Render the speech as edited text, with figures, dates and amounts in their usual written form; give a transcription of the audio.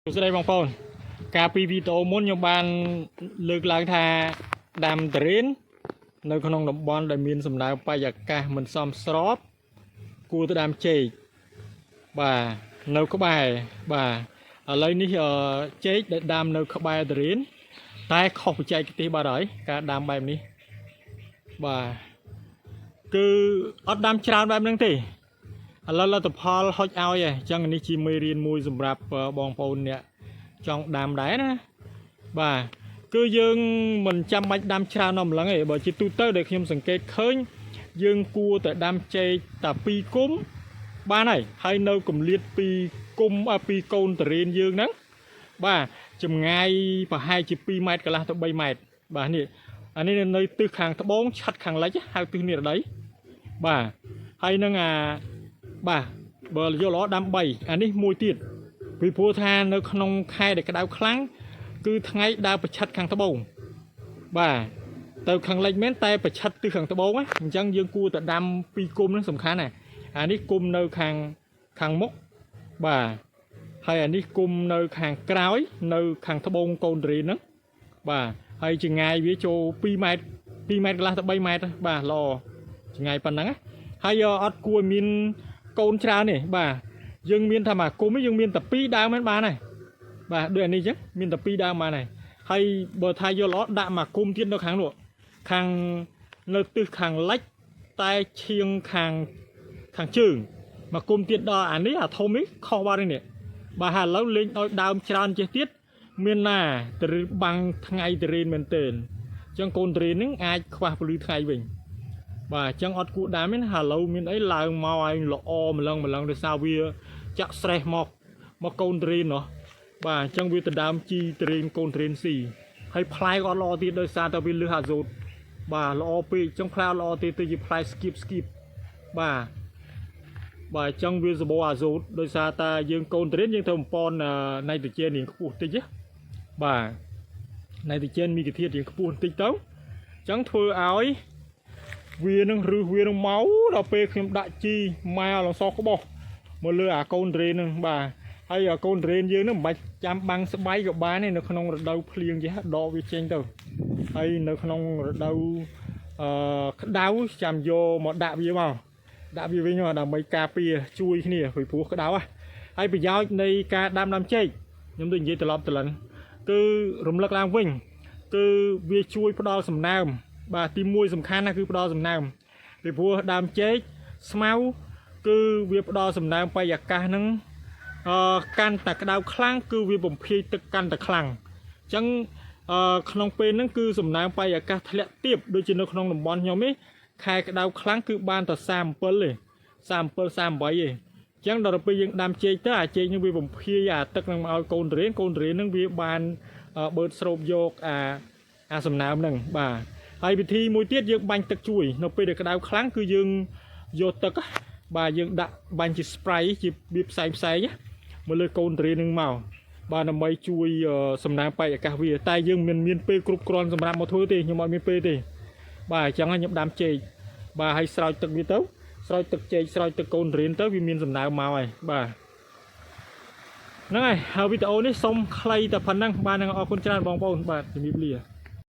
សួស្តីបងប្អូនកាលពីវីដេអូមុនខ្ញុំបានលើកឡើងថាដាំទុរេននៅក្នុងតំបន់ដែលមានសំណើមបរិយាកាសមិនសមស្របគួរទៅដាំចេកបាទនៅក្បែរបាទឥឡូវនេះចេកដែលដាំនៅក្បែរទុរេនតែខុសបច្ចេកទេសបាត់ហើយការដាំបែបនេះបាទគឺអត់ដាំច្រើនបែបហ្នឹងទេ ឥឡូវលទ្ធផលហុចឲ្យហើយអញ្ចឹងនេះជាមេរៀនមួយសម្រាប់បងប្អូនអ្នកចង់ដាំដែរណាបាទគឺយើងមិនចាំបាច់ដាំច្រើនដល់ម្លឹងទេបើជាទូទៅដែលខ្ញុំសង្កេតឃើញយើងគួរតែដាំចេកតែ2គុំបានហើយហើយនៅកម្លៀតពីគុំពីកូនទុរេនយើងហ្នឹងបាទចម្ងាយប្រហែលជា2ម៉ែត្រកន្លះទៅ3ម៉ែត្របាទនេះអានេះនៅទិសខាងត្បូងឆិតខាងលិចហៅទិសនិរតីបាទហើយនឹងអា បាទបើយល់ល្អដាំ3អានេះមួយទៀតពីព្រោះថានៅក្នុងខែដែលក្តៅខ្លាំងគឺថ្ងៃដើរប្រឆិតខាងត្បូងបាទទៅខាងលិចមែនតែប្រឆិតទិសខាងត្បូងណាអញ្ចឹងយើងគួរតែដាំពីរគុំហ្នឹងសំខាន់ណាអានេះគុំនៅខាងខាងមុខបាទហើយអានេះគុំនៅខាងក្រោយនៅខាងត្បូងកូនទុរេនហ្នឹងបាទហើយចម្ងាយវាចូល2ម៉ែត្រ2ម៉ែត្រកន្លះទៅ3ម៉ែត្របាទល្អចម្ងាយប៉ុណ្ណឹងណាហើយអត់គួរមាន កូនច្រើនទេបាទយើងមានថាមកគុំយើងមានតែ2ដើមហ្នឹងបានហើយបាទដូចអានេះអញ្ចឹងមានតែ2ដើមបានហើយហើយបើថាយកល្អដាក់មកគុំទៀតនៅខាងនោះខាងនៅទិសខាងលិចតែឈៀងខាងខាងជើងមកគុំទៀតដល់អានេះអាធំនេះខុសបាត់ហើយនេះបាទហើយឥឡូវលេងឲ្យដើមច្រើនចេះទៀតមានណាទៅបាំងថ្ងៃទុរេនមែនទែនអញ្ចឹងកូនទុរេនហ្នឹងអាចខ្វះពន្លឺថ្ងៃវិញ បាទអញ្ចឹងអត់គួរដើមទេណាឥឡូវមានអីឡើងមកឲ្យល្អម្លឹងម្លឹងដោយសារវាចាក់ស្រេះមកមកកូនទុរេនណោះបាទអញ្ចឹងវាទៅដើមជីទុរេនកូនទុរេនស៊ីហើយផ្លែក៏អត់ល្អទៀតដោយសារតែវាលឺអាសូតបាទល្អពេកអញ្ចឹងផ្លែអត់ល្អទេទៅជាផ្លែស្គៀបស្គៀបបាទបាទអញ្ចឹងវាសម្បូរអាសូតដោយសារតែយើងកូនទុរេនយើងត្រូវបំពន់ណៃត្រូជែនរៀងខ្ពស់តិចណាបាទណៃត្រូជែនមីកាធាតុរៀងខ្ពស់បន្តិចទៅអញ្ចឹងធ្វើឲ្យ វានឹងរឹសវានឹងមកដល់ពេលខ្ញុំដាក់ជីម៉ែលងសក្បោះមកលើអាកូនទុរេននឹងបាទហើយអាកូនទុរេនយើងនឹងមិនបាច់ចាំបាំងស្បៃក៏បានទេនៅក្នុងរដូវភ្លៀងចេះដកវាចេញទៅហើយនៅក្នុងរដូវអឺក្តៅចាំយកមកដាក់វាមកដាក់វាវិញមកដើម្បីការពារជួយគ្នាពីព្រោះក្តៅហ៎ហើយប្រយោជន៍នៃការដាំដើមចេកខ្ញុំទៅនិយាយត្រឡប់ត្រឡិនគឺរំលឹកឡើងវិញគឺវាជួយផ្ដល់សំណើម បាទទី1សំខាន់ណាស់គឺផ្ដល់សំណើមពីព្រោះដើមចេកស្មៅគឺវាផ្ដល់សំណើមបរិយាកាសហ្នឹងកាន់តែក្តៅខ្លាំងគឺវាបំភាយទឹកកាន់តែខ្លាំងអញ្ចឹងក្នុងពេលហ្នឹងគឺសំណើមបរិយាកាសធ្លាក់ទាបដូចជានៅក្នុងតំបន់ខ្ញុំនេះខែក្តៅខ្លាំងគឺបានតែ37ទេ37 38ទេអញ្ចឹងដល់ពេលយើងដាំចេកទៅអាចេកហ្នឹងវាបំភាយអាទឹកហ្នឹងមកឲ្យកូនទុរេនកូនទុរេនហ្នឹងវាបានបឺតស្រូបយកអាសំណើមហ្នឹងបាទ ហើយវិធីមួយទៀតយើងបាញ់ទឹកជួយនៅពេលដែលក្តៅខ្លាំងគឺយើងយកទឹកបាទយើងដាក់បាញ់ជា spray ជារបៀបផ្សែងផ្សែងមកលើកូនទុរេននឹងមកបាទដើម្បីជួយសំណាងបរិយាកាសវាតែយើងមិនមានពេលគ្រប់គ្រាន់សម្រាប់មកធ្វើទេខ្ញុំអត់មានពេលទេបាទអញ្ចឹងខ្ញុំដាំចេកបាទហើយស្រោចទឹកវាទៅស្រោចទឹកចេកស្រោចទឹកកូនទុរេនទៅវាមានសំណើមមកហើយបាទហ្នឹងហើយហើយវីដេអូនេះសូមខ្លីតែប៉ុណ្ណឹងបាទនឹងអរគុណច្រើនបងប្អូនបាទជំរាបលា។